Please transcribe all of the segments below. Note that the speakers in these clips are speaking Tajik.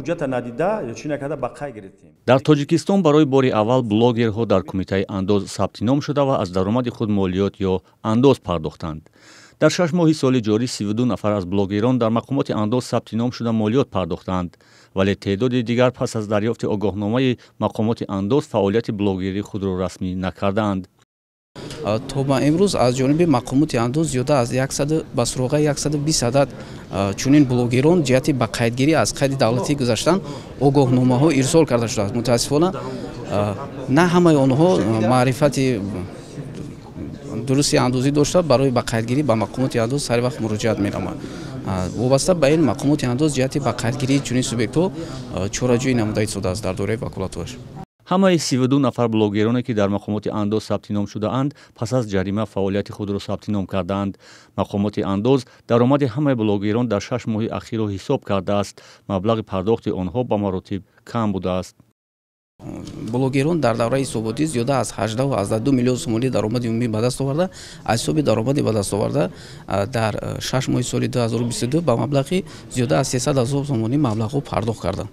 Ҳуҷҷата надида ё чӣ накарда ба қайд гирифтем. Дар Тоҷикистон барои бори аввал блогерҳо дар Кумитаи андоз сабти ном шуда ва аз даромади худ молиёт ё андоз пардохтанд. Дар 6 моҳи соли ҷорӣ 32 нафар аз блогерон дар мақомоти андоз сабти ном шуда, молиёт пардохтаанд, вале теъдоди дигар пас аз дарёфти огоҳномаи мақомоти андоз фаъолияти блогерии худро расмӣ накардаанд. То ба имрӯз аз ҷониби мақомоти андоз зиёда аз ба суроғаи 120 адад чунин блогерон ҷиҳати ба қайдгирӣ аз қайди давлатӣ гузаштан огоҳномаҳо ирсол карда шудааст. Мутаассифона, на ҳамаи онҳо маърифати дурусти андозӣ дошта, барои ба қайдгирӣ ба мақомоти андоз сари вақт муроҷиат менамояд. Вобаста ба ин, мақомоти андоз ҷиҳати ба қайдгирии чунин субъектҳо чораҷӯӣ намуда истодааст дар доираи ваколатҳояш. Ҳамаи 32 нафар блогероне, ки дар мақомоти андоз сабти ном шудаанд, пас аз ҷарима фаъолияти худро сабти ном кардаанд. Мақомоти андоз даромади ҳамаи блогерон дар 6 моҳи ахирро ҳисоб кардааст. Маблағи пардохти онҳо ба маротиб кам будааст. Блогерон дар давраи ҳисоботӣ зиёда аз 18,2 миллион сомонӣ даромади умумӣ ба даст оварда, аз ҳисоби даромади ба даст оварда дар 6 моҳи соли 2022 ба маблағи зиёда аз 300 ҳазор сомонӣ маблағҳо пардохт карданд.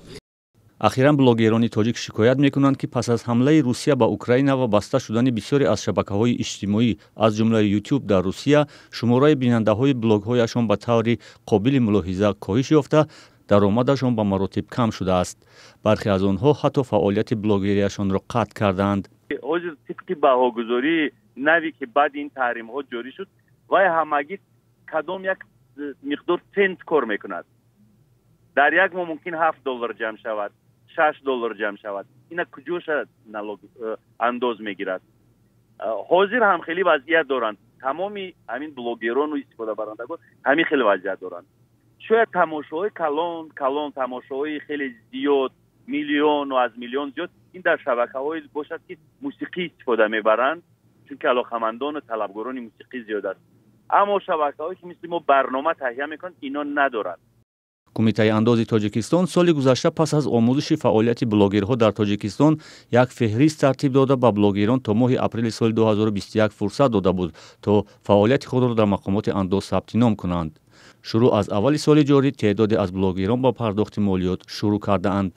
Ахиран блогерони тоҷик шикоят мекунанд, ки пас аз ҳамлаи Русия ба Украина ва баста шудани бисёре аз шабакаҳои иҷтимоӣ, аз ҷумла Ютуб дар Русия, шумораи бинандаҳои блогҳояшон ба таври қобили мулоҳиза коҳиш ёфта, даромадашон ба маротиб кам шудааст. Бархе аз онҳо ҳатто фаъолияти блогерияшонро қатъ кардаанд. Ҳозир тибқи баҳогузории наве, ки баъди ин таҳримҳо ҷорӣ шуд, вай ҳамагӣ кадом як миқдор цент кор мекунад. Дар як моҳ мумкин 7 доллар ҷамъ шавад, 6 доллар ҷамъ шавад. Ина куҷоша налог андоз мегирад? Ҳозир ҳам хеле вазъият доранд. Тамоми ҳамин блогерону истифодабарандагон ҳамин хеле вазъият доранд. Шояд тамошоҳои калон калон, тамошоҳои хеле зиёд, миллиону аз миллион зиёд, ин дар шабакаҳое бошад, ки мусиқӣ истифода мебаранд, чунки алоқамандону талабгорони мусиқӣ зиёд аст. Аммо шабакаҳое, ки мисли мо барнома таҳия мекунанд, ино надоранд. Кумитаи андози Тоҷикистон соли гузашта пас аз омӯзиши фаъолияти блогерҳо дар Тоҷикистон як феҳрист тартиб дода, ба блогерон то моҳи апрели соли 2021 фурсат дода буд, то фаъолияти худро дар мақомоти андоз сабти ном кунанд. Шурӯъ аз аввали соли ҷорӣ теъдоде аз блогерон ба пардохти молиёт шурӯъ кардаанд.